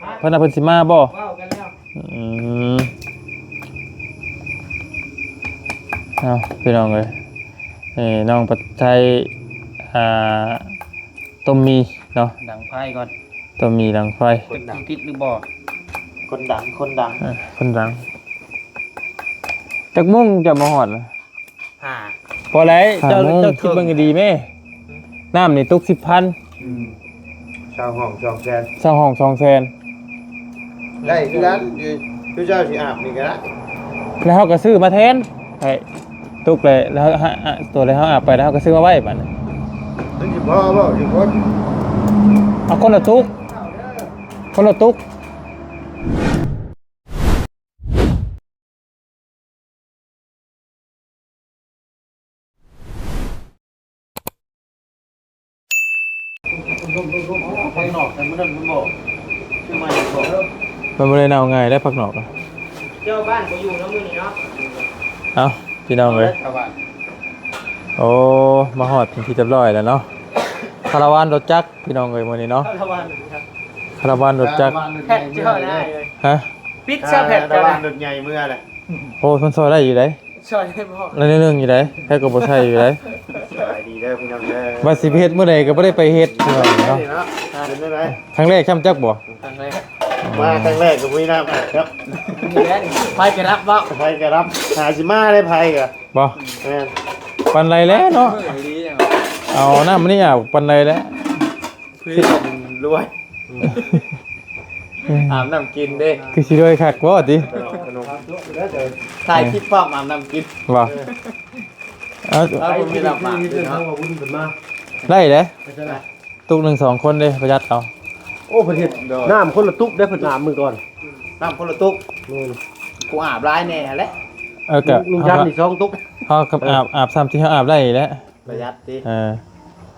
ເພິ່ນວ່າເພິ່ນຊິມາບໍ່? ເວົ້າກັນແລ້ວ. ອືມ ເອົາ ພີ່ນ້ອງເອີຍ ນີ້ນ້ອງປະໄທ ອ່າ ຕົ້ມໝີ່ເນາະ ດັງໄຟກ່ອນ ຕົ້ມໝີ່ດັງໄຟ. ຕິດ ຕິດຫຼືບໍ່? ຄົນດັງ ຄົນດັງ ເອີ ຄົນດັງ. ຈັກໂມງຈະມາຮອດ? ຫ້າ ພໍແລ້ວ. ຫ້າໂມງ. ເຈົ້າ ເຈົ້າຄິດເບິ່ງໃຫ້ດີແມ້ ນ້ຳນີ້ຕົກສິບພັນ. ອືມ ເຊົ່າຫ້ອງສອງແສນ ເຊົ່າຫ້ອງສອງແສນ. ໄດ້ຄືກັນ ຄື ຄືເຈົ້າຊິອາບນີ້ກໍໄດ້ ແລ້ວເຮົາກໍຊື້ມາແທນ. ໃຫ້ ຕົກແລ້ວ ແລ້ວເຮົາ ໂຕໃດເຮົາອາບໄປ ແລ້ວເຮົາກໍຊື້ມາໄວ້ບາດນີ້. ມັນຊິພໍບໍ່ ຊິພົນ? ເອົາຄົນລະຕຸກ ຄົນລະຕຸກ. ໄປນອກ ແຕ່ມື້ນັ້ນເພິ່ນບອກ ຊື້ໃໝ່ບອກ. ມັນບໍ່ໄດ້ເນົ່າງ່າຍໄດ໋ ຜັກນອກ. ເຈົ້າບ້ານບໍ່ຢູ່ເນາະມື້ນີ້ເນາະ. ເອົ້າ ພີ່ນ້ອງເອີຍ ເອົາ ໂອ້ ມາຮອດເປັນທີ່ຮຽບຮ້ອຍແລ້ວເນາະ. ຄາລາວານລົດຈັກ ພີ່ນ້ອງເອີຍ ມື້ນີ້ເນາະ. ຄາລາວານລົດຈັກ ຄາລາວານລົດຈັກ. ແພັດເຈົ້າໄດ້ເລີຍ. ຮະ? ປິດຊະແພັດ ຄາລາວານລົດໃຫຍ່ເມືອແຫຼະ. ໂອ້ ເພິ່ນຊ່ອຍໄດ້ຢູ່ເດ້ ຊ່ອຍໄດ້ບໍ່? ລະໜ້ອຍໜຶ່ງຢູ່ເດ້ ໃຜກໍບໍ່ໃສ່ຢູ່ເດ້. ສະບາຍດີເດີພີ່ນ້ອງເດີ. ວ່າຊິໄປເຮັດມື້ໃດກໍບໍ່ໄດ້ໄປເຮັດ ພີ່ນ້ອງເນາະ. ເປັນຈັ່ງໃດ? ຄັ້ງແລກຊ້ຳຈັກບໍ່? ຄັ້ງແລກ ມາຄັ້ງແລກກໍບໍ່ມີນ້ຳອາບຄັບ. ນີ້ແຫຼະ ໄຟກໍດັບບໍ່? ໄຟກໍດັບ ຫາຊິມາໄດ້ໄຟກໍບໍ່. ແມ່ນ ປານໃດແລ້ວເນາະ. ເອົານ້ຳນີ້ອາບປານໃດແລ້ວ. ຄືລວຍ ອືມ ອາບນ້ຳກິນເດ້. ຄືຊິລວຍຄັກບໍ່ຕິ? ຖ່າຍຄລິບພ້ອມອາບນ້ຳກິນບໍ່? ເອີ ເອົາ ເອົາ ບໍ່ມີລຳບາກເນາະ. ໄດ້ເດ້ ຕຸກໜຶ່ງສອງຄົນເດ້ ປະຢັດເອົາ. ໂອ້ ເພິ່ນເຮັດ ໂດຍ ນ້ຳຄົນລະຕຸກເດ້ ເພິ່ນອາບມື້ກ່ອນ ນ້ຳຄົນລະຕຸກ. ແມ່ນ ກູອາບຫຼາຍແນ່ຫັ້ນແຫຼະ. ເອີ ກະລຸງຈັນນີ້ສອງຕຸກ ເຮົາກໍອາບ ອາບສ່ຳທີ່ເຮົາອາບໄດ້ແຫຼະ. ປະຢັດຕິ. ເອີ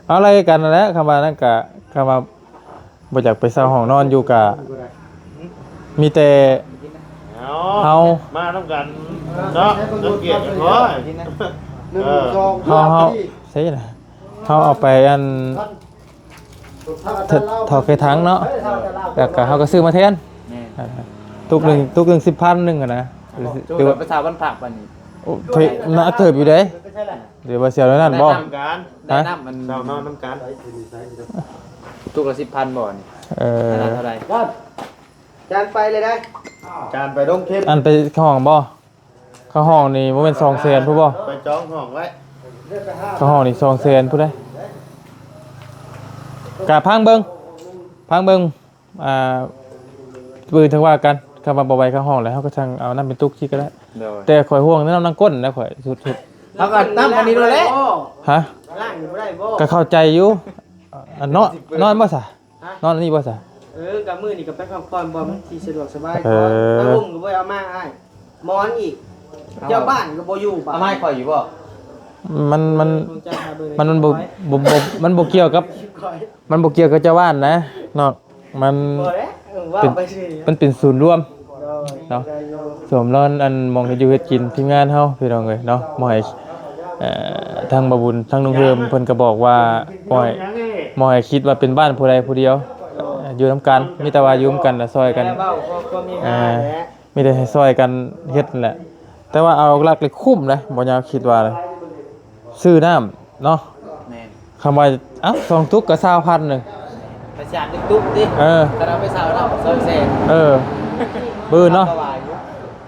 ເອົາໄລ່ກັນນັ້ນແຫຼະ ຄຳວ່ານັ້ນກະ ຄຳວ່າບໍ່ຢາກໄປເຊົ່າຫ້ອງນອນຢູ່ກະ ມີແຕ່ເຮົາມານຳກັນເນາະ ສັງເກດກັນເນາະ. ເອີ ເຮົາ ເຮົາ ໃຊ່ນະ ເຮົາເອົາໄປອັນ ເທົ່າແກ່ຖັງເນາະ ແລ້ວກະເຮົາກະຊື້ມາແທນ. ແມ່ນ ຕຸກໜຶ່ງ ຕຸກໜຶ່ງສິບພັນໜຶ່ງຫັ້ນນະ. ໂອ້ ໄປເຊົ່າບ້ານພັກບັດນີ້ ໂອ້ ໜັກເຕີບຢູ່ເດ້. ຫຼືວ່າຊິເອົາແນວນັ້ນບໍ່? ໄດ້ນຳກັນ ໄດ້ນຳ ຮະ? ອັນ ເຊົ່ານອນນຳກັນ. ຕຸກລະສິບພັນບໍ່ນີ້? ເອີ ອັນນັ້ນເທົ່າໃດ? ຈານໄປເລີຍໄດ໋ ຈານໄປດົງເຂັມ. ອັນໄປຫ້ອງບໍ່? ເຂົ້າຫ້ອງນີ້ບໍ່ແມ່ນສອງແສນພຸ້ນບໍ່? ໄປຈອງຫ້ອງໄວ້ ເຂົ້າຫ້ອງນີ້ສອງແສນພຸ້ນເດ້. ກະຟັງເບິ່ງ ຟັງເບິ່ງ ອ່າ ມື້ອື່ນຈັ່ງວ່າກັນ. ຄັນວ່າບໍ່ໄຫວເຂົ້າຫ້ອງແລ້ວ ເຮົາກໍສັ່ງເອົານ້ຳເປັນຕຸກຊິກໍໄດ້. ໂດຍ ແຕ່ຂ້ອຍຫ່ວງແຕ່ນ້ຳນາງກົ້ນນະ ຂ້ອຍສຸດໆ. ເຮົາກໍຕັ້ງອັນນີ້ໂລດແຫຼະ. ຮະ? ລ້າງຢູ່ບໍ່ໄດ້ບໍ່? ກໍເຂົ້າໃຈຢູ່. ອັນນອນ ນອນບໍ່ຊະ? ຮະ? ນອນອັນນີ້ບໍ່ຊະ? ເອີ ກໍມື້ນີ້ກໍໄປພັກຜ່ອນ ບ່ອນມັນຊິສະດວກສະບາຍ. ເອີ ຜ້າຫົ່ມກໍບໍ່ໄດ້ເອົາມາອ້າຍ. ໝອນອີກ ເຈົ້າບ້ານກໍບໍ່ຢູ່. ເອົາມາໃຫ້ຂ້ອຍຢູ່ບໍ່? ມັນ ມັນ ມັນ ມັນບໍ່ ບໍ່ ບໍ່ ມັນບໍ່ກ່ຽວກັບ ມັນບໍ່ກ່ຽວກັບເຈົ້າບ້ານນະເນາະ. ມັນ ບໍ່ແຫຼະ ເອີ ເວົ້າໄປຊື່ ມັນເປັນສູນລວມ ໂດຍ ເນາະ ໂດຍ ສົມລອນ ອັນ ໝ່ອງເຮັດຢູ່ເຮັດກິນທີມງານເຮົາ ພີ່ນ້ອງເອີຍເນາະ. ບໍ່ໃຫ້ ເອີ ທາງບ່າວບຸນ ທາງລຸງເຮີມ ເພິ່ນກໍບອກວ່າ ບໍ່ໃຫ້ ບໍ່ໃຫ້ຄິດວ່າເປັນບ້ານຜູ້ໃດຜູ້ດຽວ ເອີ ຢູ່ນຳກັນ ມີແຕ່ວ່າຢູ່ນຳກັນລະຊ່ອຍກັນ ແລ້ວເວົ້າຄວາມມີຫາແຫຼະ. ມີແຕ່ໃຫ້ຊ່ອຍກັນເຮັດນັ້ນແຫຼະ. ແຕ່ວ່າເອົາຫຼັກໆ ນີ້ຄຸ້ມເດ້ ບໍ່ຍາວຄິດວ່າ ຊື້ນ້ຳເນາະ. ແມ່ນ ຄຳວ່າ ເອົ້າ ສອງຕຸກກໍຊາວພັນໜຶ່ງ ໄປສາມຕຸກຕິ. ເອີ ຄັນເອົາໄປເຊົ່ານ້ຳສອງແສນ. ເອີ ບືນເນາະ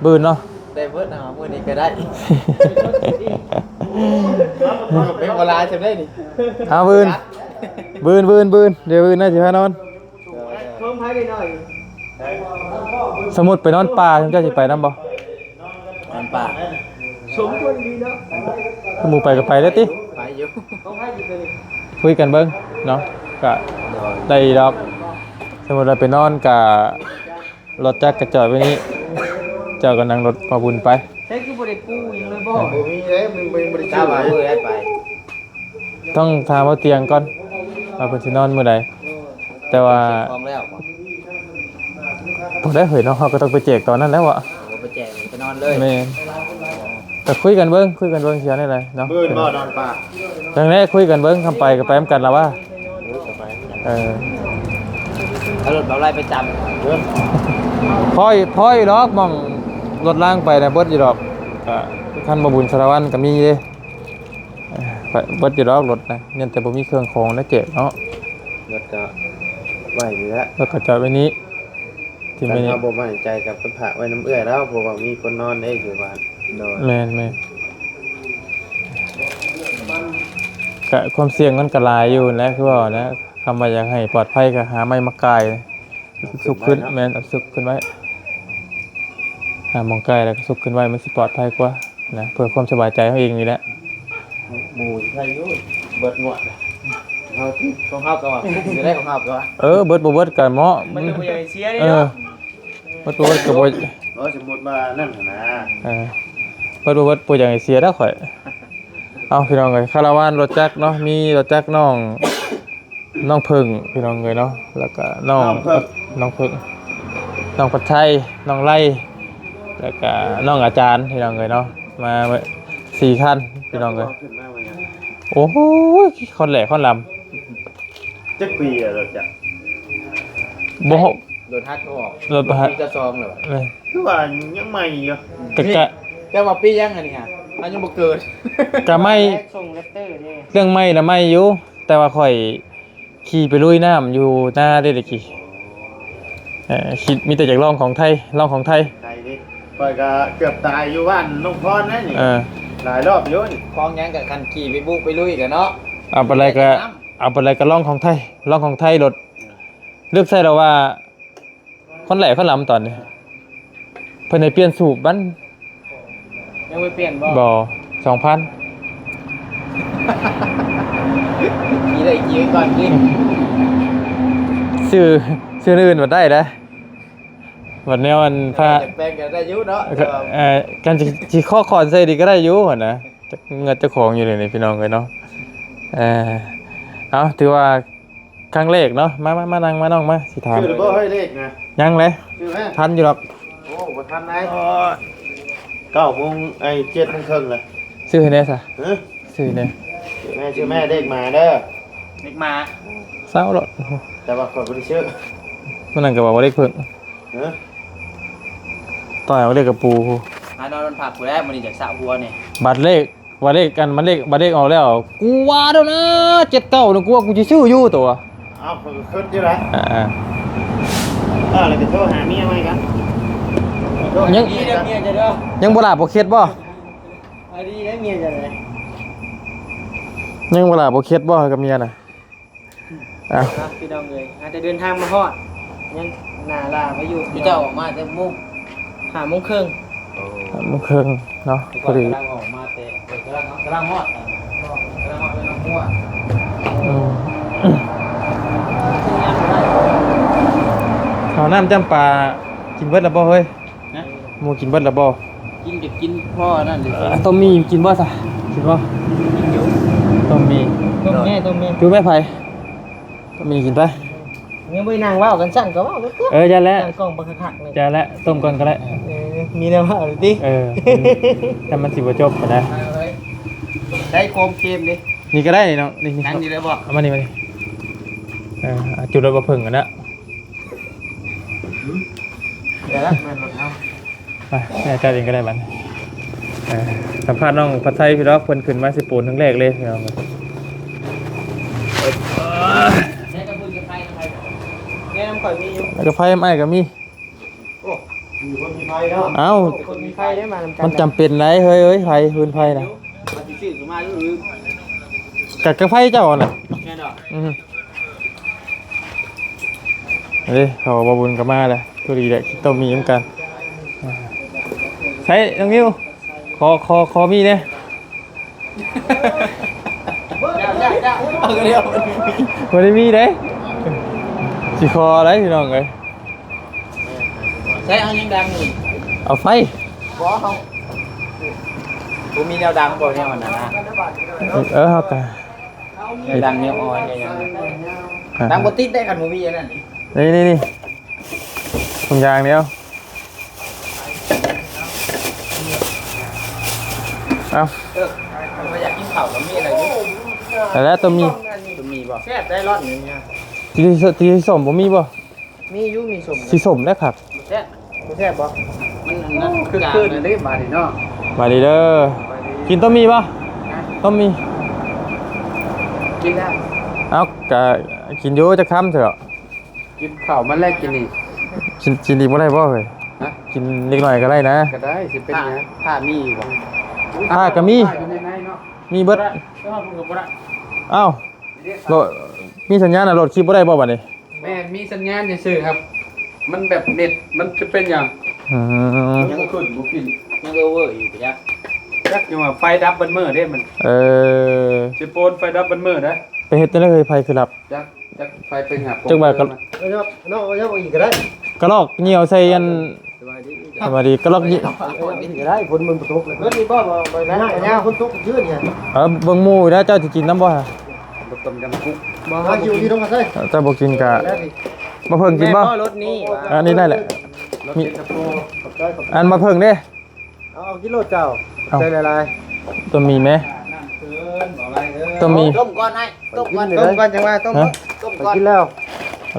ບືນເນາະ ໄດ້ເບິດເນາະ ມື້ນີ້ກໍໄດ້. ເປັນເວລາຈະໄດ້ນີ້. ເອົາ ບືນ ບືນ ບືນ ບືນ ດຽວບືນໜ້າຊິພານອນ. ໂດຍ ໂດຍ ສົມມຸດໄປນອນປ່າ ເຈົ້າຊິໄປນຳບໍ່? ນອນປ່າ ສົມຄວນດີເນາະ. ໝູ່ໄປກໍໄປເດ້ຕິ? ໄປຢູ່ ຄຸຍກັນເບິ່ງເນາະ ກະ ໂດຍ ໄດ້ດອກ. ສົມມຸດວ່າໄປນອນກະ ລົດຈັກກະຈອດໄວ້ນີ້ ເຈົ້າກໍນັ່ງລົດມາບຸນໄປ. ໃຊ້ຄືບໍ່ໄດ້ປູຫຍັງເລີຍບໍ່? ບໍ່ມີເດ້ ມັນບໍ່ ຍັງບໍ່ໄດ້ ກະວ່າມື້ໃດໄປ ຕ້ອງຖາມເອົາຕຽງກ່ອນວ່າເພິ່ນຊິນອນມື້ໃດ. ແຕ່ວ່າ ເກັບຂອງແລ້ວບໍ່? ບໍ່ໄດ້ເຮີ້ຍເນາະ ເຮົາກໍຕ້ອງໄປແຈກຕອນນັ້ນແລ້ວອະ. ໂອ້ ໄປແຈກໄປນອນເລີຍ. ແມ່ນ ກໍຄຸຍກັນເບິ່ງ ຄຸຍກັນເບິ່ງຊິເອົາແນວໃດເນາະ. ມື້ອື່ນບໍ່ນອນປ່າ? ຈັ່ງໃດຄຸຍກັນເບິ່ງ ຄັນໄປກໍໄປນຳກັນລະວ່າ. ເອີ ເອີ ເອົາລົດເອົາໄລ່ໄປຈຳ ພໍຢູ່ ພໍຢູ່ດອກ ໝ່ອງລົດລາງໄປນະ ເບິດຢູ່ດອກ. ກະຄັນບໍ່ບຸນສາລະວັນກະມີເດ້ ເອີ ເບິດຢູ່ດອກລົດນະ ຍັງແຕ່ບໍ່ມີເຄື່ອງຂອງນະແຈກເນາະ. ລົດກະໄວ້ນີ້ແຫຼະ ລົດກະຈອດໄວ້ນີ້. ທີ່ ຄັນ ແມ່ນ ເຮົາບໍ່ໝັ້ນໃຈກໍໄປຝາກໄວ້ນຳເອື້ອຍລາວ ເພາະວ່າມີຄົນນອນເດ້ຢູ່ບ້ານ. ໂດຍ ແມ່ນໆ ກະຄວາມສ່ຽງມັນກະຫຼາຍຢູ່ແຫຼະ ຄືວ່ານະ ຄຳວ່າຢາກໃຫ້ປອດໄພກໍຫາໄມ້ມາກ່າຍ ຊຸກຂຶ້ນ. ແມ່ນ ເອົາຊຸກຂຶ້ນໄວ້ ຫາໝ່ອງກ່າຍແລ້ວກໍຊຸກຂຶ້ນໄວ້ ມັນຊິປອດໄພກວ່ານະ ເພື່ອຄວາມສະບາຍໃຈເຮົາເອງນີ້ແຫຼະ. ໝູ່ໄທຢູ່ ເບິດໝົດ ເຮົາ ຂອງເຮົາກໍວ່າຄຸ້ມຢູ່ໄດ໋ ຂອງເຮົາກໍວ່າ ເອີ ເບິດບໍ່ເບິດກໍເໝາະ ມັນກໍບໍ່ຢາກໃຫ້ເສຍເດ້ ເອີ ເນາະ. ເບິດບໍ່ເບິດກໍບໍ່ ເອີ ສົມມຸດວ່ານັ້ນນະ ເອີ ເບິດບໍ່ເບິດບໍ່ຢາກໃຫ້ເສຍດອກຂ້ອຍ. ເອົາ ພີ່ນ້ອງເອີຍ ຄາລາວານລົດຈັກເນາະ ມີລົດຈັກນ້ອງ ນ້ອງເພິ່ງ ພີ່ນ້ອງເອີຍເນາະ ແລ້ວກະນ້ອງ ນ້ອງເພິ່ງ ນ້ອງເພິ່ງ ນ້ອງພັດໄທ ນ້ອງໄລ ແລ້ວກະນ້ອງອາຈານ ພີ່ນ້ອງເອີຍເນາະ ມາສີ່ຄັນ ພີ່ນ້ອງເອີຍ. ໂອ້ຍ ຄອນແຫຼກຄອນລຳ ຈັກປີແລ້ວລົດຈັກ? ບໍ່ຮູ້ ໂດນຫັກອອກ ລົດຫັກ ປີທີ່ສອງແລ້ວ ເອີ ຄືວ່າຍັງໃໝ່ຢູ່ ກະ ກະ ແຕ່ວ່າປີຫຍັງອັນນີ້ຫະ ເຮົາຍັງບໍ່ເກີດ ກະໃໝ່ ສົ່ງແຣັບເຕີເດ້ ເລື່ອງໃໝ່ນະໃໝ່ຢູ່ ແຕ່ວ່າຂ້ອຍຂີ່ໄປລຸຍນ້ຳຢູ່ນາເດ້ຕະກີ້ ເອີ ຄິດມີແຕ່ຢາກລອງຂອງໄທ ລອງຂອງໄທ ໄທເດ້ ຂ້ອຍກະເກືອບຕາຍຢູ່ບ້ານນ້ອງພອນນະນີ້ ເອີ ຫຼາຍຮອບຢູ່ນີ້ ຂອງຫຍັງກະຄັນຂີ່ໄປບຸໄປລຸຍກະເນາະ ເອົາປານໃດກະ ເອົາປານໃດກະລອງຂອງໄທ ລອງຂອງໄທໂລດ ເລືອກໃສ່ແລ້ວວ່າ ຄອນແຫຼກຄອນລຳຕອນນີ້ ເພິ່ນໃຫ້ປ່ຽນສູບມັນ ຍັງບໍ່ປ່ຽນບໍ່? ບໍ່ ສອງພັນ ຂີ່ໄດ້ຂີ່ໄວ້ກ່ອນຕິ ຊື້ ຊື້ແນວອື່ນບໍ່ໄດ້ເດ້ ບັດແນວອັນພາ ແປງກໍໄດ້ຢູ່ເນາະ ເອີ ຄັນຊິ ຊິຂໍຄອນໃສ່ນີ້ກໍໄດ້ຢູ່ຫັ້ນນະ ຈັກເຫື່ອເຈົ້າຂອງຢູ່ນີ້ພີ່ນ້ອງເອີຍເນາະ ເອີ ເອົາ ຖືວ່າ ຄັ້ງແລກເນາະ ມາ ມາ ມານັ່ງ ມານ້ອງມາ ຊິຖາມ ຊື້ແລ້ວບໍ່ເຮີ້ຍເລກນະ? ຍັງເລີຍ ຊື້ແມ້ ທັນຢູ່ດອກ ໂອ້ ບໍ່ທັນໃດ ເກົ້າໂມງ ເອີຍ ເຈັດໂມງເຄິ່ງແລ້ວ ຊື້ໃຫ້ແດ່ຊະ ຮະ ຊື້ໃຫ້ແດ່ ຊື້ແມ້ ຊື້ແມ້ ເລກໝາເດີ ເລກໝາ ເຊົາໂລດ ແຕ່ວ່າຂ້ອຍບໍ່ໄດ້ຊື້ ມື້ນັ້ນກໍບອກວ່າເລກເພິ່ງ ຮະ ຕ່ອຍເອົາເລກກະປູ ຫານອນນອນພັກພຸ້ນແຫຼະ ມື້ນີ້ຢາກສະຫົວນີ້ ບັດເລກ ວ່າເລກ ອັນມັນເລກ ວ່າເລກອອກແລ້ວ ກູວ່າແລ້ວນະ ເຈັດເກົ້ານະ ກູວ່າກູຊິຊື້ຢູ່ຕົວະ ເອົ້າ ຂ້ອຍກໍຄິດຢູ່ນະ ອ່າ ອ່າ ແລ້ວກໍໂທຫາເມຍໃໝ່ກັນ ຍັງ ຍັງບໍ່ຫຼາບບໍ່ເຂັດບໍ່? ອັນນີ້ໄດ້ເມຍຈັ່ງໃດ? ຍັງບໍ່ຫຼາບບໍ່ເຂັດບໍ່ກັບເມຍນະ? ອ່ະ ອ່ະ ພີ່ນ້ອງເອີຍ ອາດຈະເດີນທາງມາຮອດ ຍັງໜ້າຫຼ້າໄປຢູ່ ເຈົ້າອອກມາແຕ່ໂມງ? ຫ້າໂມງເຄິ່ງ ໂອ້ ຫ້າໂມງເຄິ່ງເນາະ ພໍດີ ກຳລັງອອກມາແຕ່ ກຳລັງ ກຳລັງຮອດ ກຳລັງຮອດເມືອງນ້ອງມົວ ອືມ ເຂົ້ານ້ຳຈ້ຳປາກິນເບິດແລ້ວບໍ່ເຮີ້ຍ? ຮະ ໝູ່ກິນເບິດແລ້ວບໍ່? ກິນກໍກິນພໍອັນນັ້ນເດ ເອີ ຕົ້ມໝີ່ກິນບໍ່ຊະ? ກິນບໍ່? ກິນຢູ່ ຕົ້ມໝີ່ ຕົ້ມແມ່ ຕົ້ມແມ່ ຢູ່ແມ່ໃຜ? ກໍມີກິນໄປ ຍັງບໍ່ໄດ້ນັ່ງເວົ້າກັນຊ້ຳ ກໍເວົ້າໄປຕົວະ ເອີ ຢ່າແຫຼະ ຕັ້ງກ້ອງບັກຄັກໆ ຢ່າແຫຼະ ຕົ້ມກ່ອນກໍໄດ້ ເອີ ມີແນວເວົ້າຢູ່ຕິ ເອີ ແຕ່ມັນຊິບໍ່ຈົບຫັ້ນນະ ໄດ້ຄວາມເຄມເດ້ ນີ້ກໍໄດ້ເນາະ ນີ້ ນີ້ ນັ່ງນີ້ໄດ້ບໍ່? ເອົາມານີ້ ມານີ້ ເອີ ຈຸດລົດບໍ່ເພິ່ງກັນນະ ເອີ ແມ່ນລົດເຮົາ ໄປ ແມ່ຈັດເອງກໍໄດ້ບັດນີ້ ເອີ ສຳພາດນ້ອງພັດໄຊພີ່ດອກ ເພິ່ນຂຶ້ນມາຊິໂປນຄັ້ງແລກເລີຍພີ່ນ້ອງ ແມ່ນຳຂ້ອຍມີຢູ່ ແລ້ວກໍໄຟອ້າຍກໍມີ ໂອ້ ມີຄົນມີໄຟເນາະ ເອົ້າ ຄົນມີໄຟໄດ້ມານຳກັນ ມັນຈຳເປັນໄດ໋ເຮີ້ຍເອີຍ ໄຟ ຟືນໄຟນະ ວ່າຊິຊື້ມາຢູ່ ກະ ກະໄຟເຈົ້າຫັ້ນນະ ແມ່ນດອກ ອື ເດ້ ເຂົາວ່າບໍ່ບຸນກໍມາແລ້ວ ພໍດີແຫຼະ ກິນຕົ້ມໝີ່ນຳກັນ ໃຊ້ນ້ອງນິວ ຂໍ ຂໍ ຂໍໝີ່ແດ່ ບໍ່ໄດ້ມີເດ້ ຊິຂໍໄດ໋ພີ່ນ້ອງເອີຍ ໃຊ້ເອົາຫຍັງດັງນີ້ ເອົາໄຟ ບໍ່ ເຮົາບໍ່ມີແນວດັງບໍ່ ແນວອັນນັ້ນນະ ເອີ ເຮົາກະ ແນວດັງແນວອອຍແນວຫຍັງ ອ່າ ດັງບໍ່ຕິດໄດ້ຄັນບໍ່ມີອັນນັ້ນນີ້ ນີ້ໆໆ ທຸງຢາງດຽວ ເອົາ ເອີ ຄັນວ່າຢາກກິນເຂົ້າກໍມີອັນນັ້ນຢູ່ ແລ້ວຕ້ອງມີ ຕ້ອງມີບໍ່ ແຊບໄດ໋ ຮ້ອນນີ້ ທີ່ ທີ່ສົ້ມບໍ່ມີບໍ່? ມີຢູ່ ມີສົ້ມ ຊິສົ້ມແລ້ວຄັກ. ແຊບ ບໍ່ແຊບບໍ່? ມັນອັນນັ້ນ ໂອ້ ຄຶກຄື້ນເດ້ບາດນີ້ເນາະ. ສະບາຍດີເດີ. ສະບາຍດີ. ກິນຕົ້ມໝີ່ບໍ່? ຮະ? ຕົ້ມໝີ່ ກິນແລ້ວ. ເອົ້າ ກະກິນຢູ່ ຈັກຄຳເຖາະ. ກິນເຂົ້າມາແລ້ວກິນອີກ. ກິນ ກິນອີກບໍ່ໄດ້ບໍ່ເຮີ້ຍ? ຮະ? ກິນເລັກນ້ອຍກໍໄດ້ນະ. ກໍໄດ້ ຊິເປັນຫຍັງ? ຜ້າມີຢູ່ບໍ່? ຜ້າກໍມີ ຜ້າຢູ່ໃນເນາະ. ມີເບິດ. ບໍ່ໄດ້ ໄປຮອດພຸ້ນກໍບໍ່ໄດ້. ເອົ້າ ລົດ ມີສັນຍານນະ ລົດຂີ່ບໍ່ໄດ້ບໍ່ບາດນີ້? ແມ່ນ ມີສັນຍານຊື່ໆ ຄັບ ມັນແບບເນັດມັນຈະເປັນຫຍັງ. ອືມ ຍັງບໍ່ຂຶ້ນບໍ່ກິນ ຍັງເອີເວີຢູ່ປະຈັກ. ຈັກ ຍັງວ່າໄຟດັບເບິດມື້ເດ້ມັນ. ເອີ ຊິໂປນໄຟດັບເບິດມື້ເດ້. ໄປເຮັດຈັ່ງໃດເຮີ້ຍ ໄຟຄືດັບ? ຈັກ ຈັກໄຟໄປຫາ ຈັກວ່າກະ ເອີເນາະ ເອົາຍັງອີກກໍໄດ້. ກະລອກຍ່ຽວໃສ່ອັນ ສະບາຍດີ ສະບາຍດີ ກະລອກຍ່ຽວ ເອີ ນີ້ກໍໄດ້ ຝົນມັນບໍ່ຕົກເລີຍ. ເບິດນີ້ບໍ່ ບໍ່ ບໍ່ ບໍ່ຍາວ ຝົນຕົກເທື່ອນີ້. ເອີ ເບິ່ງໝູ່ນະ ເຈົ້າຊິກິນນຳບໍ່? ບໍ່ຕົ້ມຍຳກຸ ບໍ່ ຫາຢູ່ທີ່ ເຈົ້າບໍ່ກິນກະ ມາເຜິ້ງກິນບໍ່? ແມ່ນບໍ່ ລົດນີ້ ອັນນີ້ໄດ້ແຫຼະ. ມີ ອັນມາເຜິ້ງເດ້. ເອົາ ເອົາກິນໂລດເຈົ້າ. ເອົາ ໃສ່ຫຼາຍໆ. ຕົ້ມໝີ່ແມ. ຕົ້ມໝີ່ ຕົ້ມກ່ອນອ້າຍ ຕົ້ມກ່ອນ ຕົ້ມກ່ອນຈັ່ງວ່າ ຕົ້ມ ຮະ ຕົ້ມກ່ອນ ກິນແລ້ວ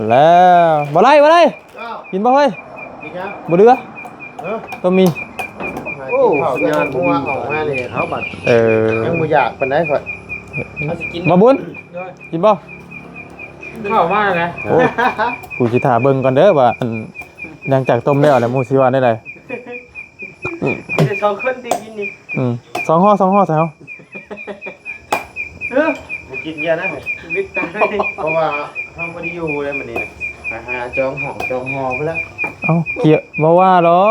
ແລ້ວ ບໍ່ໄດ້ ບໍ່ໄດ້. ເອົ້າ ກິນບໍ່ເຮີ້ຍ? ກິນຫຍັງ? ບໍ່ເຫຼືອ. ຮະ ຕົ້ມໝີ່. ໂອ້ ສັນຍານບໍ່ມີ ອອກມານີ້ເຮົາບັດ. ເອີ ຍັງບໍ່ຢາກປານໃດຂ້ອຍ. ເອົາຊິກິນ ມາບຸນ ໂດຍ ກິນບໍ່? ເຂົ້າມາແລ້ວ. ໂອ້ ກູຊິຖ້າເບິ່ງກ່ອນເດີວ່າ ອັນ ຫຼັງຈາກຕົ້ມແລ້ວແລ້ວ ໝູ່ຊິວ່າແນວໃດ? ມີແຕ່ສອງຄົນທີ່ກິນນີ້. ອືມ ສອງຫໍ່ ສອງຫໍ່ໃສ່ເຮົາ. ເອີ ບໍ່ກິນເຍອະນະ ຊີວິດຕາຍ. ເພາະວ່າເຮົາບໍ່ໄດ້ຢູ່ແລ້ວມື້ນີ້ນະ ໄປຫາຈອງຫ້ອງຈອງຫໍ່ພຸ້ນລະ. ເອົ້າ ກຽມບໍ່ວ່າດອ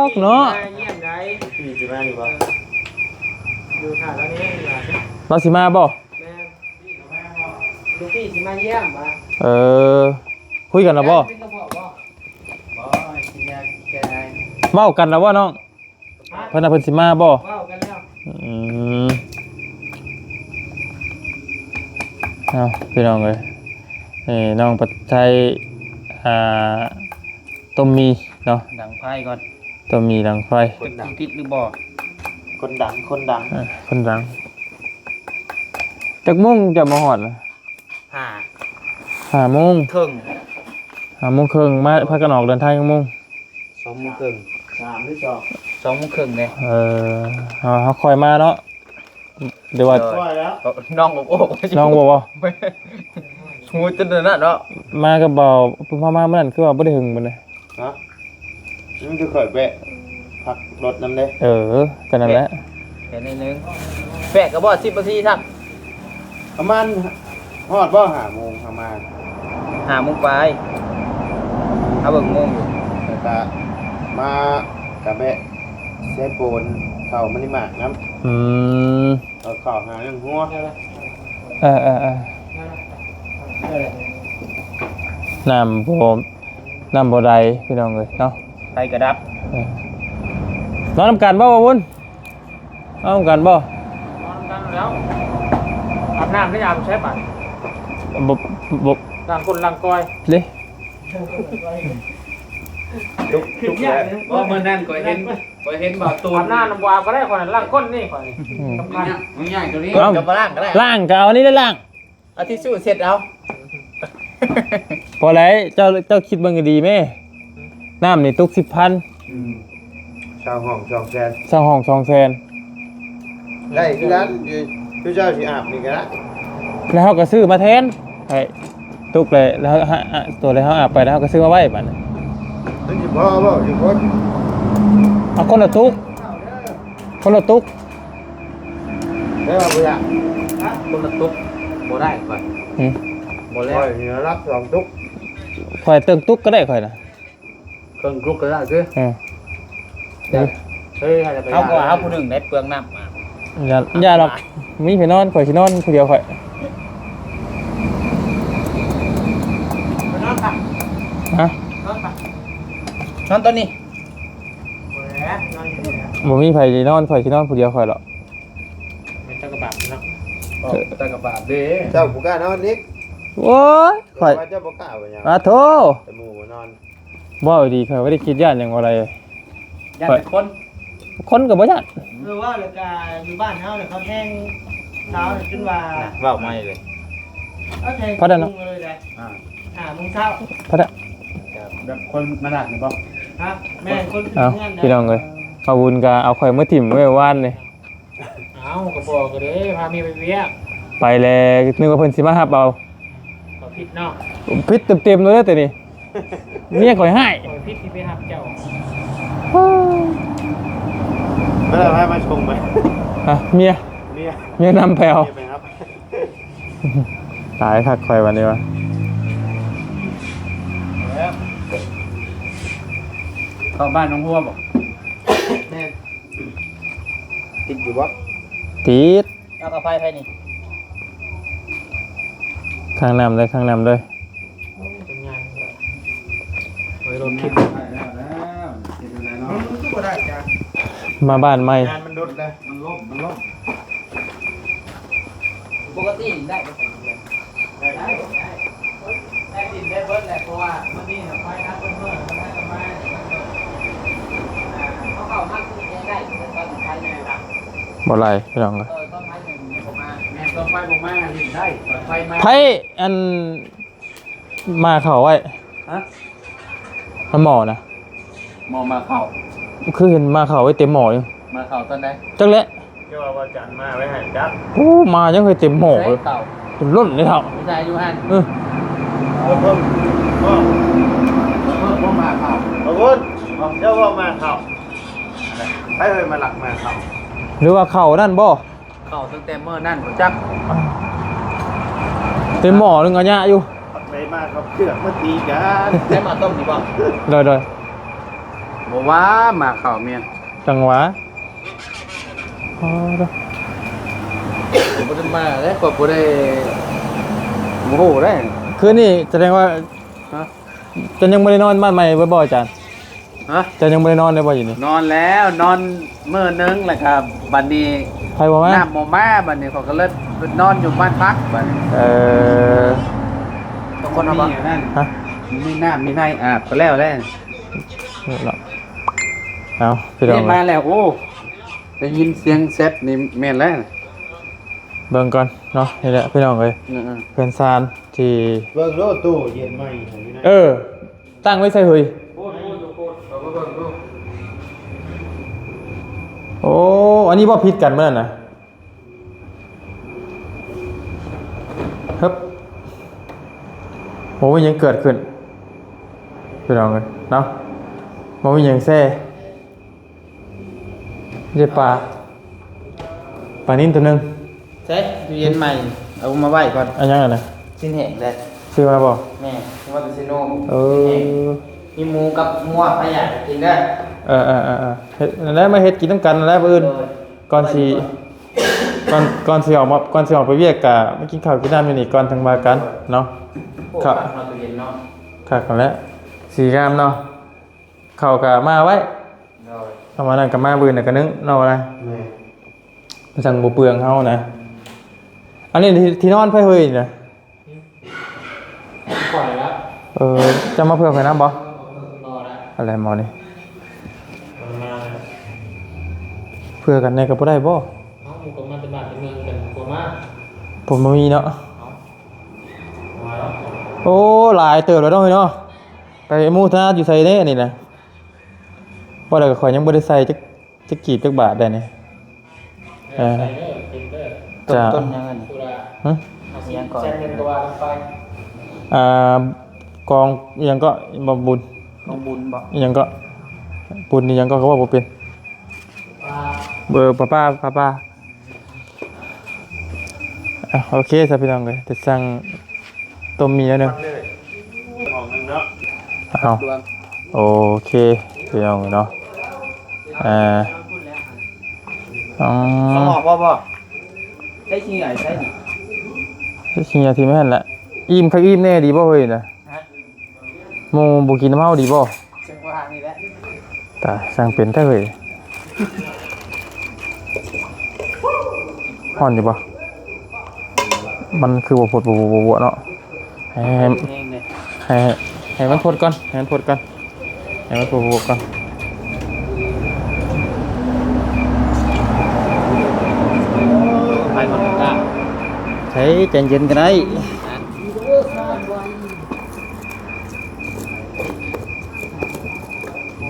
ກເນາະ. ມາຢ້ຽມໃດ ພີ່ຊິມາຢູ່ບໍ່? ຢູ່ຖ້າລາວນີ້ ລາວຊິມາບໍ່? ແມ່ນ ລູກພີ່ຊິມາຢ້ຽມວ່າ. ເອີ ຄຸຍກັນແລ້ວບໍ່? ເປັນກະເພາະບໍ່? ບໍ່ ກິນຢາແກ້ໄອ. ເວົ້າກັນແລ້ວບໍ່ນ້ອງ? ຮະ ເພິ່ນວ່າເພິ່ນຊິມາບໍ່? ເວົ້າກັນແລ້ວ. ອືມ ເອົາ ພີ່ນ້ອງເອີຍ ນີ້ນ້ອງປະໄທ ອ່າ ຕົ້ມໝີ່ເນາະ ດັງໄຟກ່ອນ ຕົ້ມໝີ່ດັງໄຟ. ຄົນດັງ ຈັກຊິຕິດຫຼືບໍ່? ຄົນດັງ ຄົນດັງ ເອີ ຄົນດັງ. ຈັກໂມງຈະມາຮອດ? ຫ້າ ຫ້າໂມງເຄິ່ງ ຫ້າໂມງເຄິ່ງ. ມາ ພາກັນອອກເດີນທາງຈັກໂມງ? ສອງໂມງເຄິ່ງ ສາມຫຼືສອງ ສອງໂມງເຄິ່ງເດ້. ເອີ ເຮົາ ເຮົາຄ່ອຍມາເນາະ ຫຼືວ່າ ຄ່ອຍແລ້ວ ນ້ອງໂອກ ນ້ອງໂອກບໍ່? ຮູ້ຈົນນັ້ນເນາະ ມາກັບເບົາ ເຮົາມາມື້ນັ້ນຄືວ່າບໍ່ໄດ້ຫຶງປານໃດ. ຮະ ມັນຄືຂ້ອຍແວະພັກລົດນຳເດ້. ເອີ ກໍນັ້ນແຫຼະ ແວະໜ້ອຍໜຶ່ງ ແວະກໍບໍ່ສິບນາທີຊ້ຳ. ປະມານຮອດບໍ່ ຫ້າໂມງເຮົາມາ? ຫ້າໂມງປາຍ ເຮົາເບິ່ງໂມງຢູ່. ແລ້ວກະມາກະແວະເຊໂປນ ເຂົ້າມະນິມາກນຳ. ອືມ ເອົາເຂົ້າຫາເລື່ອງຫົວ. ເອີໆໆ ນ້ຳບໍ່ ນ້ຳບໍ່ໄດ້ພີ່ນ້ອງເອີຍເນາະ ໄຟກະດັບ. ເອີ ນອນນຳກັນບໍ່ ບ່າວບຸນ? ນອນນຳກັນບໍ່? ນອນນຳກັນແລ້ວ ອາບນ້ຳໄດ້ ອາບໃສບາດ? ບໍ່ ບໍ່ ລ້າງກົ້ນລ້າງກ້ອຍເດ້. ທຸກ ທຸກແລ້ວ ບໍ່ ມື້ນັ້ນຂ້ອຍເຫັນ ຂ້ອຍເຫັນບ່າວຕູນ ອາບນ້ຳບໍ່ອາບກໍໄດ້ ຂ້ອຍລ້າງກົ້ນນີ້ ຂ້ອຍນີ້. ອືມ ສຳຄັນ ມັນຍາກ ມັນຍາກຕົວນີ້. ເອົ້າ ກໍບໍ່ລ້າງກໍໄດ້ ລ້າງກໍເອົານີ້ແຫຼະລ້າງ ເອົາທິຊຊູ່ເຊັດເອົາ. ພໍແລ້ວ ເຈົ້າ ເຈົ້າຄິດເບິ່ງໃຫ້ດີແມ້ ນ້ຳນີ້ຕົກສິບພັນ. ອືມ ເຊົ່າຫ້ອງສອງແສນ ເຊົ່າຫ້ອງສອງແສນ ໄດ້ຄືກັນ ຄືເຈົ້າຊິອາບນີ້ກໍໄດ້ ແລ້ວເຮົາກໍຊື້ມາແທນ ໃຫ້ຕົກແລ້ວ ແລ້ວເຮົາ ໂຕແລ້ວເຮົາອາບໄປ ແລ້ວເຮົາກໍຊື້ມາໄວ້ບາດນີ້. ມັນຊິພໍບໍ່ ຊິພົນ? ເອົາຄົນລະຕຸກ ຄົນລະຕຸກ. ແຕ່ວ່າບໍ່ຢາກ ຄົນລະຕຸກບໍ່ໄດ້ຂ້ອຍ. ຫືມ ບໍ່ແລ້ວ ຂ້ອຍນີ້ຮັບສອງຕຸກ ຂ້ອຍເຖິງຕຸກກໍໄດ້ຂ້ອຍນະ ເຄິ່ງຕຸກກໍໄດ້ເດີ. ເອີ ເອີ ເອີ ເຮົາກໍເອົາຜູ້ໜຶ່ງໄດ້ເປືອງນ້ຳ. ຢ່າ ຢ່າດອກ ມີໃຜນອນ ຂ້ອຍຊິນອນຜູ້ດຽວຂ້ອຍ. ໄປນອນປະ ຮະ ນອນປະ ນອນຕອນນີ້. ບໍ່ມີໃຜຊິນອນ ຂ້ອຍຊິນອນຜູ້ດຽວຂ້ອຍດອກ. ເຈົ້າກໍບາບເນາະ ເຈົ້າກໍບາບເດ້ ເຈົ້າບໍ່ກ້ານອນອີກ. ໂອ້ຍ ຂ້ອຍ ເຈົ້າບໍ່ກ້າວ່າຫຍັງ ອາໂທ ແຕ່ໝູ່ບໍ່ນອນ. ເວົ້າດີ ຂ້ອຍບໍ່ໄດ້ຄິດຢ້ານຫຍັງບໍ່ໄດ້ ຢ້ານແຕ່ຄົນ ຄົນກໍບໍ່ຢ້ານ. ເອີ ວ່າແລ້ວກໍຢູ່ບ້ານເຮົານີ້ ເຂົາແທງລາວຈົນວ່າ ເວົ້າໃໝ່ເລີຍ ເຂົາແທງ ພໍໄດ້ເນາະ ເລີຍໄດ໋. ອ່າ ຫ້າໂມງເຊົ້າ ພໍໄດ້ ກໍ ແບບຄົນມານັດນີ້ບໍ່? ຮະ? ແມ່ນ ຄົນເຮືອນນະ. ເອົ້າ ພີ່ນ້ອງເອີຍ ເອົາບຸນກະເອົາຂ້ອຍມາຖິ້ມໄວ້ວານນີ້. ເອົ້າ ກໍບອກກໍເດ້ ພາເມຍໄປວຽກ. ໄປແລ້ວ ນຶກວ່າເພິ່ນຊິມາຮັບເອົາ. ກໍຜິດເນາະ. ຜິດເຕັມໆເລີຍເດ້ໂຕນີ້. ເມຍຂ້ອຍຮ້າຍ. ຂ້ອຍຜິດທີ່ໄປຮັບເຈົ້າ. ແລ້ວໃຜມາສົ່ງໄປ? ຮະ? ເມຍ. ເມຍ. ເມຍນຳໄປເອົາ. ເມຍໄປຮັບ. ຕາຍຄັກຂ້ອຍບັດນີ້ວະ. ເຂົ້າບ້ານໜອງຫົວບໍ່? ແມ່ນ. ຕິດຢູ່ບໍ່? ຕິດ. ເອົາກາໄຟໃຜນີ້? ຂ້າງນ້ຳເລີຍ ຂ້າງນ້ຳເລີຍ. ໂອ້ ເປັນງານ ໄວ້ລົດຄິດ. ໄດ້ແລ້ວ ໄດ້ແລ້ວ ເຮັດຈັ່ງໃດເນາະ? ມັນຄືບໍ່ໄດ້ຈ້າ. ມາບ້ານໃໝ່ ງານມັນດຸດເລີຍ. ມັນລົ້ມ ມັນລົ້ມ. ປົກກະຕິໄດ້ບໍ່? ໄດ້ ໄດ້ ໄດ້ດິນໄດ້ເບິດແຫຼະ ເພາະວ່າມື້ນີ້ນະໄຟນະເພິ່ນເມີ ມັນໜ້າຈະມາ ອ່າ ເຂົາເຂົ້າມາຄືແກ້ໄດ້ ແຕ່ຕອນໄຟແມ່ນດັບ ບໍ່ໄຫຼພີ່ນ້ອງເອີຍ. ເອີ ຕອນໄຟແມ່ນບໍ່ມາ ແມ່ນຕອນໄຟບໍ່ມາຫຼິ້ນໄດ້ ຕອນໄຟມາ ໃຜອັນ ໝ່າເຂົ້າໄວ້. ຮະ? ມັນໝໍ້ນະ ໝໍ້ໝ່າເຂົ້າ. ຄືເຫັນໝ່າເຂົ້າໄວ້ເຕັມໝໍ້ຢູ່. ໝ່າເຂົ້າຕອນໃດ? ຈັກແຫຼະ. ເຈົ້າວ່າບໍ່ຈັນມາໄວ້ໃຫ້ຈັກ. ໂອ້ ໝ່າຍັງເຄີຍເຕັມໝໍ້ເລີຍ. ເຂົ້າຈົນລົ້ນເລີຍເຖົ້າ. ໃສ່ຢູ່ຫັ້ນ. ເອີ ເພິ່ນ ເພິ່ນ ເພິ່ນ ເພິ່ນໝ່າເຂົ້າ. ເອີ ເພິ່ນ ເຈົ້າວ່າໝ່າເຂົ້າ. ໃຜເອີຍມາລັກໝ່າເຂົ້າ? ຫຼືວ່າເຂົ້ານັ້ນບໍ່? ເຂົ້າຕັ້ງແຕ່ມື້ນັ້ນບໍ່ຈັກ ເຕັມໝໍ້ໜຶ່ງອາຍະຢູ່. ໄປມາກັບເຂືອກມາຕີກັນ. ໄດ້ມາຕົ້ມນີ້ບໍ່? ໂດຍໆ. ບໍ່ວ່າມາເຂົ້າແມ່ນ ຈັງຫວະ. ອໍ ບໍ່ໄດ້ມາເດ້ ຂ້ອຍບໍ່ໄດ້ ບໍ່ຮູ້ເດ້. ຄືນນີ້ສະແດງວ່າ ຮະ? ເຈົ້າຍັງບໍ່ໄດ້ນອນບ້ານໃໝ່ບໍ່ ອາຈານ? ຮະ? ເຈົ້າຍັງບໍ່ໄດ້ນອນໄດ້ບໍ່ຢູ່ນີ້? ນອນແລ້ວ ນອນມື້ໜຶ່ງ ແລ້ວກະບັດນີ້ ໄຟບໍ່ມາ ນ້ຳບໍ່ມາ ບັດນີ້ຂ້ອຍກໍເລີຍນອນຢູ່ບ້ານພັກບັດນີ້. ເອີ ບາງຄົນເຮົາບໍ່ ມີອັນນັ້ນ ຮະ? ມີນ້ຳມີໃນອາບກໍແລ້ວແຫຼະ. ເນາະ ເອົາ ພີ່ນ້ອງ ມາແລ້ວ. ໂອ້ ໄດ້ຍິນສຽງແຊັດນີ້ແມ່ນແລ້ວ. ເບິ່ງກ່ອນເນາະ ນີ້ແຫຼະພີ່ນ້ອງເອີຍ. ເອີໆ ເຮືອນຊານທີ່ ເບິ່ງໂລດ ຕູ້ເຢັນໃໝ່ຢູ່ໃນ ເອີ ຕັ້ງໄວ້ໃສເຮີ້ຍ? ໂອ້ ອັນນີ້ບໍ່ຜິດກັນມື້ນັ້ນນະ. ຮຶບ ໂອ້ ມີຫຍັງເກີດຂຶ້ນ ພີ່ນ້ອງເອີຍເນາະ. ບໍ່ມີຫຍັງແຊ ມີແຕ່ປາ ປານິນໂຕໜຶ່ງ. ໃສ່ຕູ້ເຢັນໃໝ່ ເອົາມາໄວ້ກ່ອນ. ອັນຫຍັງຫັ້ນນະ? ຊີ້ນແຫ້ງເດ້. ຊື້ມາບໍ່? ແມ່ນ ຊື້ມາແຕ່ເຊໂນ. ເອີ ມີໝູກັບງົວ ໃຜຢາກກິນເດີ. ເອີໆໆໆ ເຮັດນັ້ນແຫຼະ ມາເຮັດກິນນຳກັນນັ້ນແຫຼະມື້ອື່ນ. ໂດຍ ກ່ອນຊິ ກ່ອນ ກ່ອນຊິອອກມາ ກ່ອນຊິອອກໄປວຽກກະມາກິນເຂົ້າກິນນ້ຳຢູ່ນີ້ກ່ອນ ຈັ່ງວ່າກັນເນາະ. ໂອ້ ຄັກເນາະ ຕູ້ເຢັນເນາະ. ຄັກຫັ້ນແຫຼະ ສີງາມເນາະ. ເຂົ້າກະມາໄວ້ ໂດຍ ເຂົ້າມານັ້ນກະມາ ມື້ອື່ນກະໜຶ້ງເນາະ. ວ່າ ແມ່ນ ມັນຈັ່ງບໍ່ເປືອງເຮົານະ. ອັນນີ້ທີ່ ທີ່ນອນໃຜເຮີ້ຍນະ? ຂ້ອຍລະ. ເອີ ເຈົ້າມາເພື່ອຂ້ອຍນຳບໍ່? ບໍ່ລະ. ອັນໃດໝໍນີ້ ມາ ເພື່ອກັນແດ່ກໍບໍ່ໄດ້ບໍ່? ເອົ້າ ໝູ່ກໍມາແຕ່ບ້ານແຕ່ເມືອງກັນ ບໍ່ມາ ຜົນບໍ່ມີເນາະ. ເອົ້າ ມາແລ້ວ. ໂອ້ ຫຼາຍເຕີບແລ້ວເນາະເຮີ້ຍເນາະ. ໄປມຸທະນາຢູ່ໃສເດ້ອັນນີ້ນະ? ວ່າແລ້ວກໍຂ້ອຍຍັງບໍ່ໄດ້ໃສ່ຈັກ ຈັກກີບຈັກບາດໄດ້ນີ້. ເອີ ໃສ່ເດີ ກິນເດີ. ຈະ ຕົ້ນຫຍັງອັນນີ້? ຫຶ? ອີຫຍັງເກາະ? ອ່າ ກອງອີຫຍັງເກາະ? ບໍ່ບຸນ ກອງບຸນບໍ່? ອີຫຍັງເກາະ? ບຸນອີຫຍັງເກາະ? ກໍເວົ້າບໍ່ເປັນ. ເອີ ປາປາ ປາປາ. ອ່ະ ໂອເຄຊະພີ່ນ້ອງເອີຍ ຈະສັ່ງຕົ້ມໝີ່ແນວໜຶ່ງ. ເອົາ ໂອເຄພີ່ນ້ອງເນາະ. ອ່າ ອໍ ສອງໝໍ້ພໍບໍ່? ໃຊ້ຂີ້ເຫຍື້ອໃຊ້ນີ້ ໃຊ້ຂີ້ເຫຍື້ອຖິ້ມຫັ້ນແຫຼະ. ອີ່ມຄັກອີ່ມແນ່ ດີບໍ່ເຮີ້ຍນະ? ໝູ່ບໍ່ກິນນຳເຮົາດີບໍ່? ຈັ່ງວ່ານີ້ແຫຼະ. ຕາຍ ຊ່າງເປັນແທ້ເຮີ້ຍ. ຮ້ອນຢູ່ບໍ່? ມັນຄືບໍ່ພົດ ບໍ່ ບໍ່ ບໍ່ເນາະ. ໃຫ້ ໃຫ້ ໃຫ້ ໃຫ້ມັນພົດກ່ອນ ໃຫ້ມັນພົດກ່ອນ ໃຫ້ມັນພົດ ພົດກ່ອນ. ໃສ່ ໃຈເຢັນກໍໄດ້.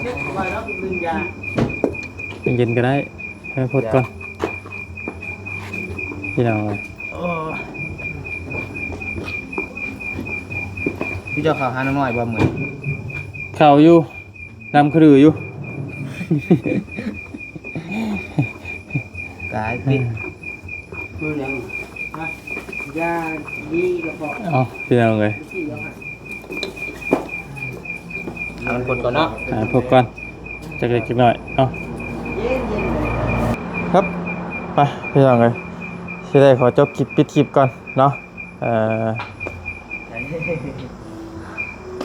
ເຢັນໆກໍໄດ້ ໃຫ້ພົດກ່ອນ ພີ່ນ້ອງເອີຍ. ເຈົ້າເຂົ້າຫານ້ອງນ້ອຍບໍ່ມື້ນີ້? ເຂົ້າຢູ່ ດຳຂະດືຢູ່ ຕາຍຕິ ເອີ ຄືຫຍັງ? ຮະ? ຢາດີກະເພາະ ເອົາ ພີ່ນ້ອງເອີຍ ເອົາມັນພົດກ່ອນເນາະ ຫາພົດກ່ອນ ຈັກເລັກຈັກນ້ອຍ ເອົາ ເຢັນໆ ຄັບ ໄປ ພີ່ນ້ອງເອີຍ ຊິໄດ້ຂໍຈົບຄລິບ ປິດຄລິບກ່ອນເນາະ. ເອີ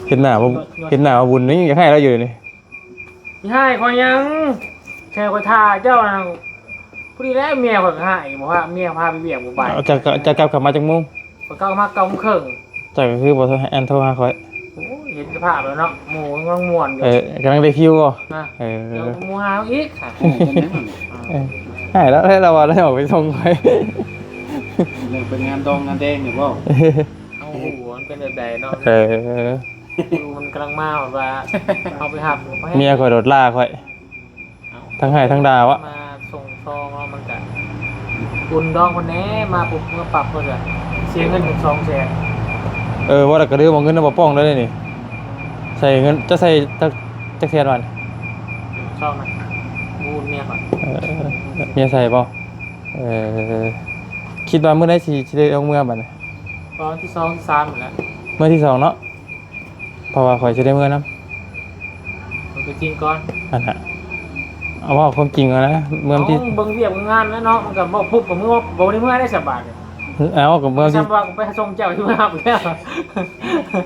ເຫັນໜ້າບໍ່ ເຫັນໜ້າບໍ່ບຸນນີ້ ຢາກໃຫ້ລາວຢູ່ນີ້. ຊິໃຫ້ຂ້ອຍຫຍັງ? ແຄ່ຂ້ອຍຖ້າເຈົ້ານັ້ນ ພໍດີແລ້ວ ເມຍຂ້ອຍກໍໃຫ້ ບໍ່ພາ ເມຍພາໄປວຽກບໍ່ໄປ. ເຈົ້າ ເຈົ້າກັບເຂົ້າມາຈັກໂມງ? ຂ້ອຍກັບມາເກົ້າໂມງເຄິ່ງ. ເຈົ້າກໍຄືບໍ່ອັນໂທຫາຂ້ອຍ? ໂອ້ຍ ເຫັນສະພາບແລ້ວເນາະ ໝູ່ງ່ວງມ່ວນຢູ່. ເອີ ກຳລັງໄດ້ຟິວບໍ່? ນະ ເອີ ເຈົ້າໝູ່ຫາເຮົາອີກ. ເອີ ໃຫ້ແລ້ວ ໃຫ້ລາວວ່າລາວອອກໄປສົ່ງຂ້ອຍ ເລື່ອງເປັນງານດອງງານແດງນີ້ບໍ່? ເອົາ ມັນເປັນແບບໃດເນາະ? ເອີ ຢູ່ມັນກຳລັງມາ ວ່າເຮົາໄປຮັບ ເມຍຂ້ອຍໂດດລ່າຂ້ອຍ ເອົ້າ ທັງໄຫ້ທັງດ່າວະ ມາສົ່ງຊອງເນາະ ມັນກະອຸ່ນດອງຄົນແດ່ ມາປຸບເມືອປັບເພິ່ນກະເສຍເງິນເປັນສອງແສນ. ເອີ ວ່າແລ້ວກະລືມເອົາເງິນນຳບໍ່ປ້ອງໄດ້ນີ້ ໃສ່ເງິນ ຈະໃສ່ຈັກ ຈັກແສນວະ? ຊອງນະ ບຸນເມຍກ່ອນ. ເອີ ເມຍໃສ່ບໍ່? ເອີ ຄິດວ່າມື້ໃດຊິ ຊິໄດ້ອອກເມືອບາດນີ້? ວັນທີສອງ ທີສາມນີ້ແຫຼະ ມື້ທີສອງເນາະ. ເພາະວ່າຂ້ອຍຊິໄດ້ເມືອນຳ ເອົາຕົວຈິງກ່ອນ ອັນນະ ເອົາເວົ້າຄວາມຈິງກ່ອນນະ ເມືອນທີ່ ເອົາເບິ່ງວຽກເບິ່ງງານແລ້ວເນາະ ມັນກໍເວົ້າປຸບກໍເມືອ ບໍ່ໄດ້ເມືອໄດ້ສະບາດ. ເອົາ ກໍເມືອທີ່ ວ່າໄປສົ່ງເຈົ້າທີ່ມາຮັບແລ້ວ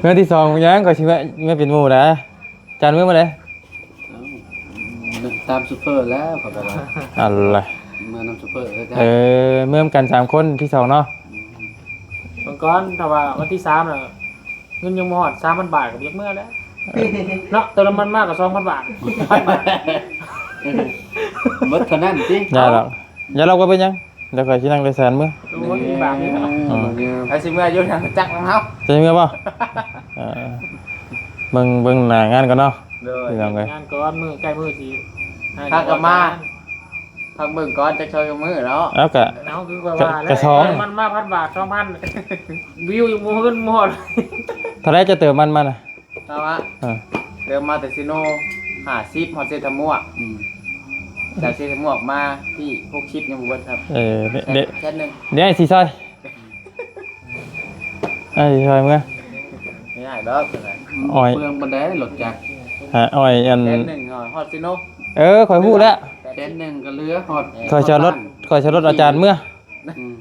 ເມືອທີ່ສອງຫຍັງ ຂ້ອຍຊິເມືອ ເມືອເປັນໝູ່ນະ. ຈານເມືອມື້ໃດ? ເອົ້າ ຕາມຊຸບເປີແລ້ວ ເຂົາກໍວ່າ ອັນລະ ເມືອນຳຊຸບເປີຄືກັນ. ເອີ ເມືອນຳກັນສາມຄົນ ທີສອງເນາະ. ອືມ ເບິ່ງກ່ອນ ຖ້າວ່າວັນທີສາມນະ ເງິນຍັງບໍ່ຮອດສາມພັນບາດກໍບໍ່ຢາກເມືອແລ້ວເນາະ. ເຕີມນ້ຳມັນມາກໍສອງພັນບາດ ເບິດເທົ່ານັ້ນຕິ. ຢ່າດອກ ຢ່າດອກ ບໍ່ເປັນຫຍັງ ດຽວຂ້ອຍຊິນັ່ງໂດຍສານເມືອ. ໂອ້ຍ ບາດນີ້ເນາະ. ອືມ ໃຜຊິເມືອຢູ່ທາງຈັກນຳເຮົາ ຊິເມືອບໍ່? ເອີ ເບິ່ງ ເບິ່ງໜ້າງານກ່ອນເນາະ. ໂດຍ ພີ່ນ້ອງເອີຍ ງານກ່ອນ ມື້ໃກ້ມື້ຊິ ພາກັນມາ ພັກເບິ່ງກ່ອນ ຈັກຊອຍມື້ເນາະ. ເອົາກະ ເອົາ ຄືຂ້ອຍວ່າແຫຼະ ກະສອງ ມັນມາພັນບາດ ສອງພັນ ວິວຢູ່ໝູ່ເຮືອນໝົດ. ເທົ່າໃດຈະເຕີມມັນມານະ? ເອົາວະ ເອີ ເລີ່ມມາແຕ່ເຊໂນ ຫ້າສິບ ຮອດເຊຕະມວກ. ອືມ ຈາກເຊຕະມວກມາທີ່ ຫົກສິບ ຍັງບໍ່ເບິດຄັບ. ເອີ ເດ ແສນໜຶ່ງ ເດ ຊິຊ່ອຍ ອ້າຍຊິຊ່ອຍເມືອ ບໍ່ຍາກດອກ. ອ້ອຍ ເປືອງປານໃດລົດຈັກ ຫາອ້ອຍອັນ ແສນໜຶ່ງ ຮອດເຊໂນ. ເອີ ຂ້ອຍຮູ້ແລ້ວ ແສນໜຶ່ງກໍເຫຼືອຮອດ ຂ້ອຍຈະລົດ ຂ້ອຍຈະລົດອາຈານເມືອ. ອືມ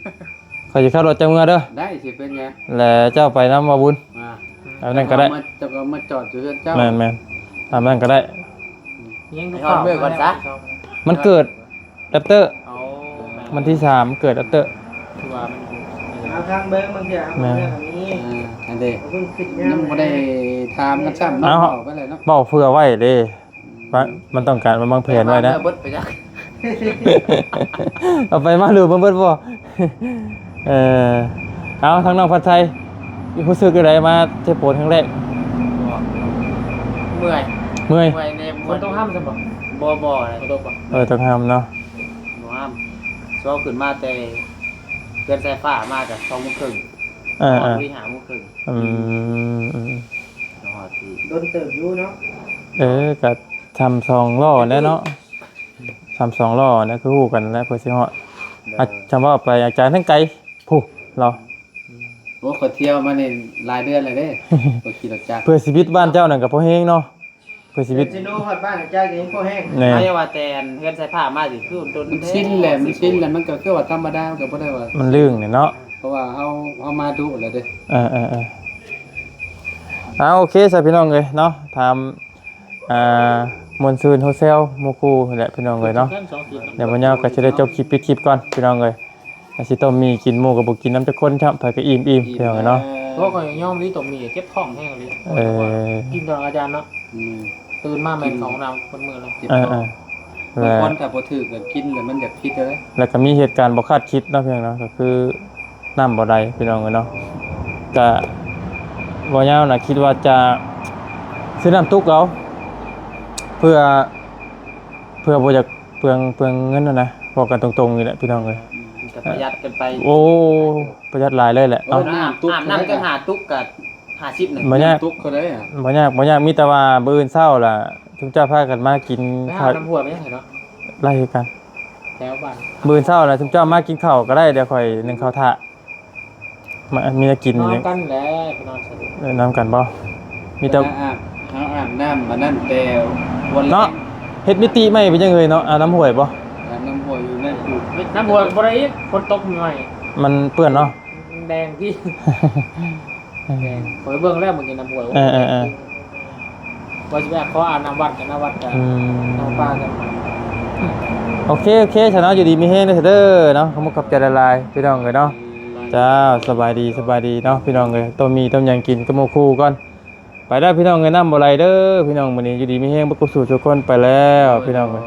ຂ້ອຍຊິຂັບລົດເຈົ້າເມືອເດີ. ໄດ້ ຊິເປັນຫຍັງ ແລະເຈົ້າໄປນຳບ່າວບຸນ. ອ່າ ອັນນັ້ນກໍໄດ້ ເຈົ້າກໍມາຈອດຢູ່ເຮືອນເຈົ້າ. ແມ່ນໆ ຕາມນັ້ນກໍໄດ້. ຍັງ ໃຫ້ຮອດມື້ກ່ອນຊະ ມັນເກີດແຣັບເຕີ. ໂອ້ ວັນທີສາມເກີດແຣັບເຕີ ຄືວ່າມັນ ເອົາທາງເບິ່ງ ບາງເທື່ອເຮົາ ແມ່ນ ເບິ່ງກໍມີ. ອ່າ ອັນເດ ເພິ່ນຂຶ້ນຍາມ ຍັງບໍ່ໄດ້ຖາມກັນຊ້ຳເນາະ. ເອົາ ເວົ້າໄປເລີຍເນາະ ເວົ້າເພື່ອໄວ້ເດ້. ອືມ ວ່າມັນຕ້ອງການມາວາງແຜນໄວ້ນະ ເບິດໄປຈັກ ເອົາໄປມາຫຼືເບິ່ງເບິດບໍ່? ເອີ ເອົາ ທາງນ້ອງພັດໄຊ ຮູ້ສຶກຈັ່ງໃດມາເຊໂປນຄັ້ງແລກ? ເມື່ອຍ ເມື່ອຍ ເມື່ອຍແນ່. ຝົນຕົກຫ້ຳຊັ້ນບໍ່? ບໍ່ ບໍ່ ຝົນຕົກບໍ່? ເອີ ຕົກຫ້ຳເນາະ ບໍ່ຫ້ຳ. ເຊົ້າຂຶ້ນມາແຕ່ເຮືອນສາຍຟ້າມາກໍສອງໂມງເຄິ່ງ ເອີ ຮອດ ເອີ ພໍດີຫ້າໂມງເຄິ່ງ. ອືມ ອືມ ຮອດທີ່ ດົນເຕີບຢູ່ເນາະ. ເອີ ກໍ ຊ່ຳສອງລໍ້ແຫຼະເນາະ ຊ່ຳສອງລໍ້ແຫຼະ ຄືຮູ້ກັນແຫຼະ ເພື່ອຊິຮອດ. ໂດຍ ອາ ຈຳເວົ້າໄປອາຈານທັງໄກ ຜູ້ ລາວ. ໂອ້ ຂ້ອຍທ່ຽວມານີ້ຫຼາຍເດືອນແລ້ວເດ້ ຂ້ອຍຂີ່ລົດຈັກ. ເພື່ອຊີວິດບ້ານເຈົ້ານັ້ນກໍພໍແຮງເນາະ ເພື່ອຊີວິດ ເຊໂນຮອດບ້ານອາຈານກໍຍັງພໍແຮງ. ແມ່ນ ໃຜວ່າແຕ່ເຮືອນສາຍຟ້າມາຊິຄືດົນ ມັນຊິນແຫຼະ ມັນຊິນແຫຼະ ມັນກໍຄືວ່າທຳມະດາ ມັນກໍບໍ່ໄດ້ວ່າ ມັນລື່ງນີ້ເນາະ ເພາະວ່າເຮົາ ເຮົາມາດຸແລ້ວເດ້. ເອີ ເອີ ເອີ ເອົາ ໂອເຄຊະ ພີ່ນ້ອງເອີຍເນາະ ຖາມ ອ່າ ມ່ວນຊື່ນໂຮເຊວໝູ່ຄູ່ແຫຼະ ພີ່ນ້ອງເອີຍເນາະ. ດຽວບໍ່ຍາວກໍຊິໄດ້ຈົບຄລິບ ປິດຄລິບກ່ອນ ພີ່ນ້ອງເອີຍ. ອາ ຊິຕົ້ມໝີ່ກິນ ໝູ່ກໍບໍ່ກິນນຳຈັກຄົນຊ້ຳ ໃຜກໍອີ່ມໆ ພີ່ນ້ອງເອີຍເນາະ. ໂອ້ ຂ້ອຍຍອມນີ້ ຕົ້ມໝີ່ເຈັບທ້ອງແຮງອີ່ຫຼີ. ເອີ ກິນຕອນອາຈານເນາະ. ອືມ ຕື່ນມາແມ່ນເຂົ້າຫ້ອງນ້ຳເບິດມື້ເລີຍ. ເອີ ເອີ ບາງຄົນຖ້າບໍ່ຖືກກໍກິນແລ້ວມັນຢາກຜິດເລີຍ ແລ້ວກໍມີເຫດການບໍ່ຄາດຄິດເນາະ ພີ່ນ້ອງເນາະ ກໍຄື ນ້ຳບໍ່ໄດ້ ພີ່ນ້ອງເອີຍເນາະ. ກະບໍ່ຍາວນະ ຄິດວ່າຈະຊື້ນ້ຳຕຸກເອົາ ເພື່ອ ເພື່ອບໍ່ຢາກເປືອງ ເປືອງເງິນຫັ້ນນະ ເວົ້າກັນຕົງໆນີ້ແຫຼະພີ່ນ້ອງເອີຍ. ອືມ ກໍປະຢັດກັນໄປ. ໂອ້ ປະຢັດຫຼາຍເລີຍແຫຼະ ໂອ້ ເນາະ. ອາບ ອາບນ້ຳຈັກຫ້າຕຸກກໍຫ້າສິບໜຶ່ງ. ບໍ່ຍາກ ຕຸກເທົ່າໃດອະ? ບໍ່ຍາກ ບໍ່ຍາກ ມີແຕ່ວ່າມື້ອື່ນເຊົ້າລະ ຊຸມເຈົ້າພາກັນມາກິນ ໄປຫາ ເຂົ້າ ນ້ຳຫ້ວຍໄປຫຍັງເນາະ ໄລ່ຄືກັນ ແຖວບ້ານ. ມື້ອື່ນເຊົ້າລະ ຊຸມເຈົ້າມາກິນເຂົ້າກໍໄດ້ ດຽວຂ້ອຍໜຶ້ງເຂົ້າຖ້າ. ມາ ມີແນວກິນ ນອນກັນແຫຼະ ໄປນອນໃສ? ເອີ ນອນກັນບໍ່? ມີແຕ່ ເວລາອາບ ເຮົາອາບນ້ຳ ອັນນັ້ນແຕ່ວັນແລງ ເນາະ. ເຮັດມິຕິໃໝ່ເປັນຫຍັງເອີຍເນາະ? ອາບນ້ຳຫ້ວຍບໍ່? ອາບນ້ຳຫ້ວຍຢູ່ໃນພູ. ນ້ຳຫ້ວຍບໍ່ໄດ້ອີກ ຝົນຕົກໃໝ່ໆ ມັນເປື້ອນເນາະ ແດງຕິ. ແດງ ຂ້ອຍເບິ່ງແລ້ວມື້ກີ້ນ້ຳຫ້ວຍ. ເອີໆໆ ວ່າຊິໄປຂໍອາບນ້ຳວັດກັນ ນ້ຳວັດກັນ ອືມ ນ້ຳປາກັນ. ໂອເຄ ໂອເຄ ຊະເນາະ ຢູ່ດີມີແຮງເດີ ເດີເນາະ. ຂອບໃຈຫຼາຍໆ ພີ່ນ້ອງເອີຍເນາະ. ເຈົ້າ ສະບາຍດີ ສະບາຍດີເນາະ ພີ່ນ້ອງເອີຍ. ຕົ້ມໝີ່ຕົ້ມຫຍັງກິນກັບໝູ່ຄູ່ກ່ອນ. ໄປແລ້ວພີ່ນ້ອງເອີຍ ນ້ຳບໍ່ໄຫຼເດີພີ່ນ້ອງ. ມື້ນີ້ຢູ່ດີມີແຮງເບິດທຸກຜູ້ທຸກຄົນ. ໄປແລ້ວພີ່ນ້ອງເອີຍ.